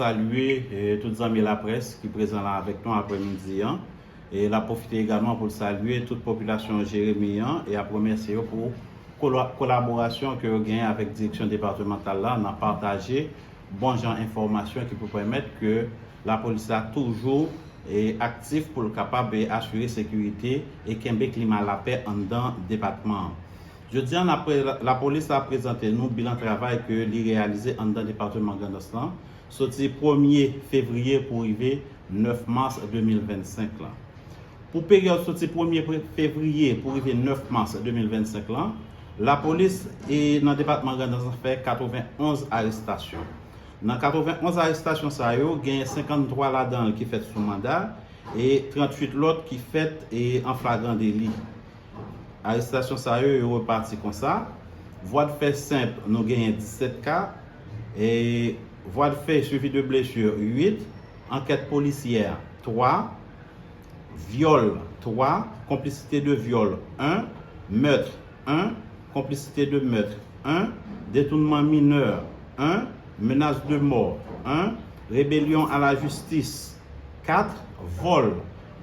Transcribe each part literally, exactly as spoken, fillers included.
Salye eh, tout zanmi laprès ki prezan la avèk nou aprèmidi an. E l ap pwofite egalman pou l salye tout popilasyon Jeremi an e ap remèsye yo pou kola- kolaborasyon ke yo genyen avèk direksyon depatmantal la nan pataje bon jan enfòmasyon ki pou pèmèt ke lapolis la toujou e aktif pou l kapab e asire sekirite e kenbe klima lapè anndan depatman an. Jodi a, n ap pre- lapolis la prezante nou bilan travay ke li reyalize anndan depatman Grandans lan soti premye fevriye pou rive nèf mas de mil vennsenk lan. Pou peryòd soti premye fevriye pou rive nèf mas de mil vennsenk lan, lapolis e nan depatman Grandans lan fè katrevenonz arestasyon. Nan katrevenonz arestasyon sa yo, genyen senkanntwa ladan l ki fèt sou manda e tranntuit lòt ki fèt e an flagran deli. Arestasyon sa yo, yo repati konsa. Vwa de fè senp, nou genyen disèt ka. E vwa de fè suivi de blesi, uit. Ankèt polisyè, twa. Vyòl, twa. Konplisite de vyòl, en. Mèt, en. Konplisite de mèt, en. Detounman minè, en. Menas de mò, en. Rebelyon a la jistis, kat. Vòl,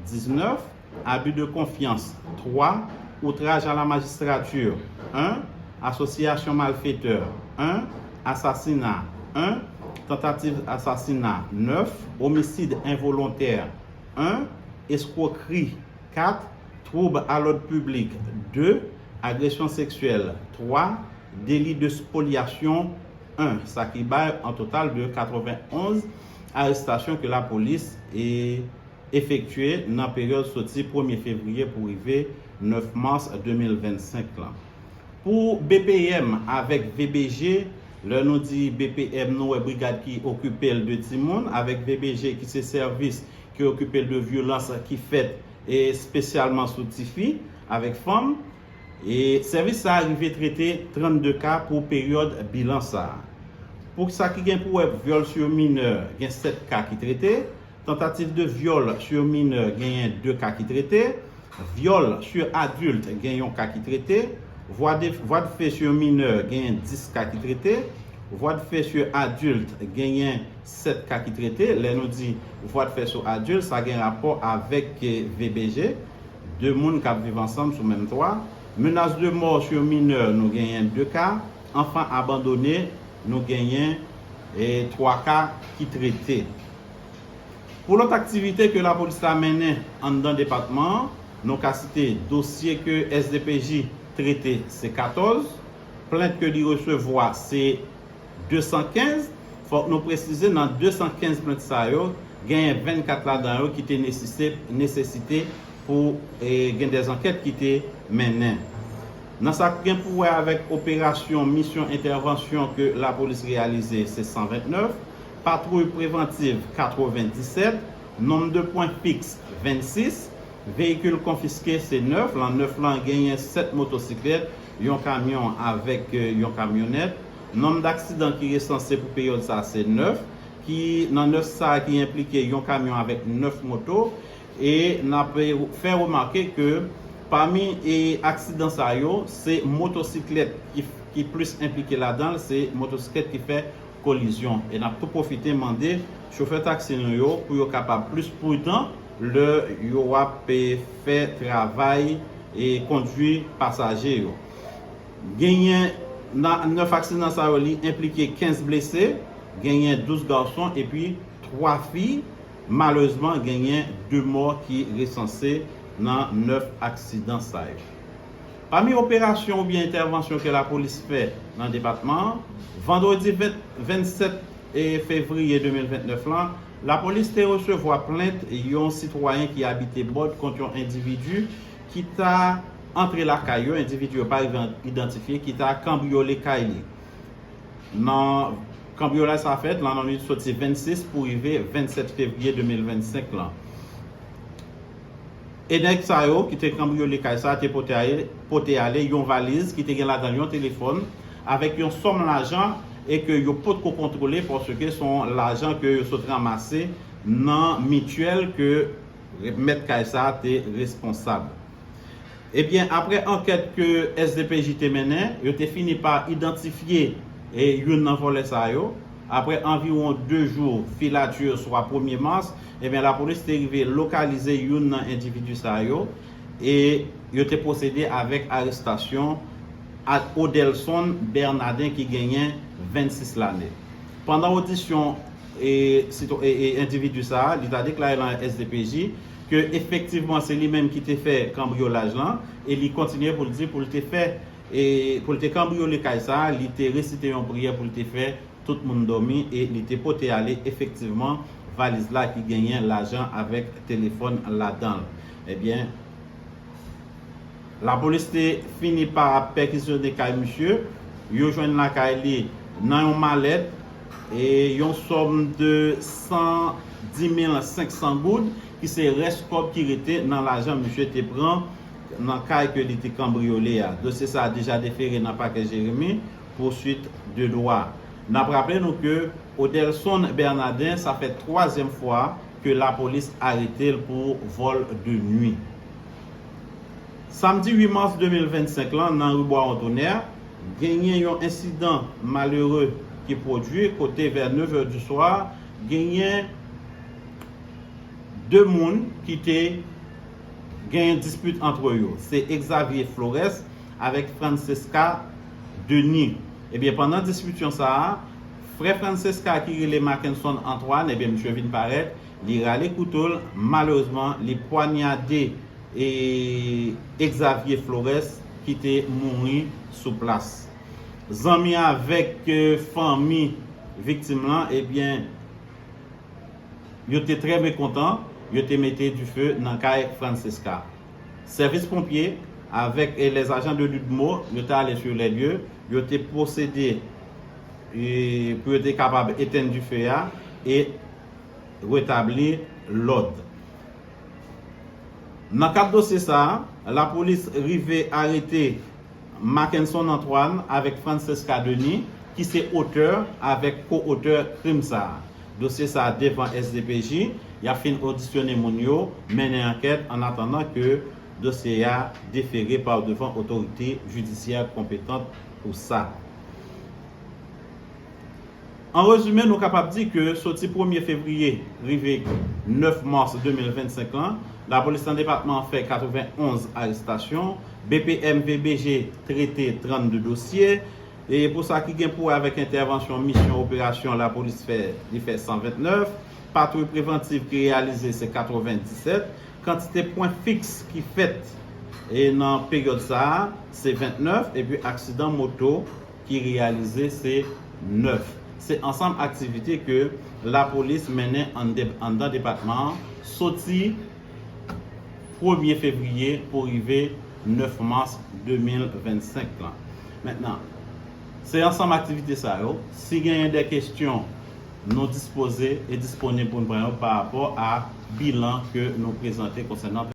diznèf. Abus de confiance, twa. Outraj a la majistrati, en. Asosyasyon malfetè, en. Asasina, en. Tantativ asasina, nèf. Omisid envolontè, en. Eskwokri, kat. Twoub a lòd piblik, de. Agresyon seksyèl, twa. Deli de spoliasyon, en. Sa ki bay an total de katrevenonz arestasyon ke lapolis e efektye nan peryòd soti premye fevriye pou rive nèf mas de mil vennsenk lan. Pou B P M avèk V B G, lè nou di B P M, nou wè brigad ki okipe l de timoun, avèk V B G ki se sèvis ki okipe l de vyolans ki fèt espesyalman sou tifi avèk fanm. E sèvis sa a rive trete trannde ka pou peryòd bilan sa a. Pou sa ki gen pou wè vyòl sou minè, gen sèt ka ki trete. Tantativ de vyòl sou minè, genyen de ka ki trete. Vyòl sou adilt, gen yon ka ki trete. Vwa de, vwa de fè sou minè, genyen dis ka ki trete. Vwa de fè sou adilt, genyen sèt ka ki trete. Lè nou di vwa de fè sou adilt, sa gen rapò avèk V B G, de moun k ap viv ansanm sou menm twa. Menas de mò sou minè, nou genyen de ka. Anfan abandone, nou genyen e twa ka ki trete. Pou lòt aktivite ke lapolis la mennen anndan depatman an, nou ka site dosye ke S D P J trete, se katòz, plent ke li resevwa, se de san kenz. Fòk nou presize, nan de san kenz plent sa yo, genyen vennkat ladan yo ki te nesesite, nesesite pou e, gen dèzankèt ki te mennen. Nan sa k gen pou wè avèk operasyon misyon entèvansyon ke lapolis reyalize, se san vennèf, patwouy prevantiv, katrevendisèt, nonm de pwen fiks, vennsis, veyikil konfiske, se nèf. Lan nèf lan, genyen sèt motosiklèt, yon kamyon avèk e, yon kamyonèt. Nonm daksidan ki resanse pou peryòd sa, se nèf, ki nan nèf sa ki enplike yon kamyon avèk nèf moto. E n ap fè remake ke pami e aksidan sa yo, se motosiklèt ki, ki plis enplike ladan l, se motosiklèt ki fè kolizyon. E n ap tou pwofite mande chofè taksi nou yo pou yo kapab plis pridan lè yo ap e, fè travay e kondwi pasaje yo. Genyen nan nèf aksidan sa yo, li enplike kenz blese, genyen douz gason epi twa fi. Malerezman, genyen de mò ki resanse nan nèf aksidan sa yo. Pami operasyon oubyen entèvansyon ke lapolis fè nan depatman an, vandredi ven, vennsèt e, fevriye de mil vennèf lan, lapolis te resevwa plent yon sitwayen ki abite Bòd kont yon endividi ki ta antre lakay yo, endividi yo pa rive idantifye, ki ta kanbriyole kay li. Nan kanbriyolaj sa fèt nan lannwit soti vennsis pou rive vennsèt fevriye de mil vennsenk lan. E nèg sa yo ki te kanbriyole kay sa te pote ale, pote ale yon valiz ki te gen ladan l yon telefòn avèk yon sòm lajan e ke yo potko kontwole paske se yon lajan ke yo sot ranmase nan mityèl ke mèt kay sa te responsab. Ebyen, apre ankèt ke S D P J te mennen, yo te fini pa idantifye e youn nan vòlè sa yo. Apre anviwon de jou, filatè swa premye mas, ebyen, lapolis te rive lokalize youn nan endividi sa yo e yo te pwosede avèk arestasyon a Odelson Bernardin ki genyen vennsis lane. Pandan odisyon e, sito- e, e endividi sa a, li ta deklare nan S D P J ke efektivman se li menm ki te fè kanbriyolaj lan e li kontinye pou l di pou l te fè e pou l te kanbriyole kay sa a, li te resite yon priyè pou l te fè tout moun dòmi e li te pote ale efektivman valiz la ki genyen lajan avèk telefòn ladan l. Ebyen, lapolis te fini pa pèkizyone kay misye. Yo jwenn lakay li nan yon malèt e yon sòm de san di mil senk san goud ki se rès kòb ki rete nan lajan misye te pran nan kay ke li te kanbriyole a. Dosye sa a deja defere nan pakè Jeremi pou swit de dwa. N ap raple nou ke Odelson Bernardin, sa fè twazyèm fwa ke lapolis arete l pou vòl de nwi. Samdi uit mas de mil vennsenk lan, nan ri Bwawon Tonè, genyen yon ensidan malere ki pwodui kote vè nevè di swa, genyen de moun ki te genyen dispit antre yo. Se Exavier Flores avèk Francesca Denis. Ebyen, pandan diskisyon sa a, frè Francesca ki rele Mackenson Antoine, ebyen, misye vin parèt, li rale kouto l, malerezman, li pwanyade e Exavier Flores ki te mouri sou plas. Zanmi avèk e, fanmi viktim lan, ebyen, yo te trè mekontan, yo te mete dife nan kay Francesca. Sèvis ponpye avèk e, les agents de l'udmo, yo te ale sur les lieux, yo te pwosede e, pou yo te kapab etenn dife a e retabli lòd. Nan kad dosye sa a, lapolis rive arete Mackenson Antoine avèk Francesca Denis, ki se otè avèk ko-otè krim sa a. Dosye sa a devan S D P J, y ap fin odisyone moun yo, mennen ankèt, an atandan ke dosye a defere pa devan otorite jidisyè konpetant pou sa. An rezime, nou kapab di ke soti premye fevriye rive nèf mas de mil vennsenk lan, lapolis nan depatman an fè katrevenonz arestasyon, B P M V B G trete trannde dosye, e pou sa ki gen pou wè avèk entèvansyon misyon operasyon lapolis fè, li fè san vennèf, patwouy prevantiv ki reyalize se katrevenndisèt, kantite pwen fiks ki fèt e nan peryòd sa a se vennèf, epi aksidan moto ki reyalize se nèf. Se ansanm aktivite ke lapolis mennen annde- anndan depatman an soti premye fevriye pou rive nèf mas de mil vennsenk lan. Mentnan, se ansanm aktivite sa yo. Si genyen de kesyon, nou dispoze e disponib pou n pran yo pa rapò a bilan ke nou prezante konsènan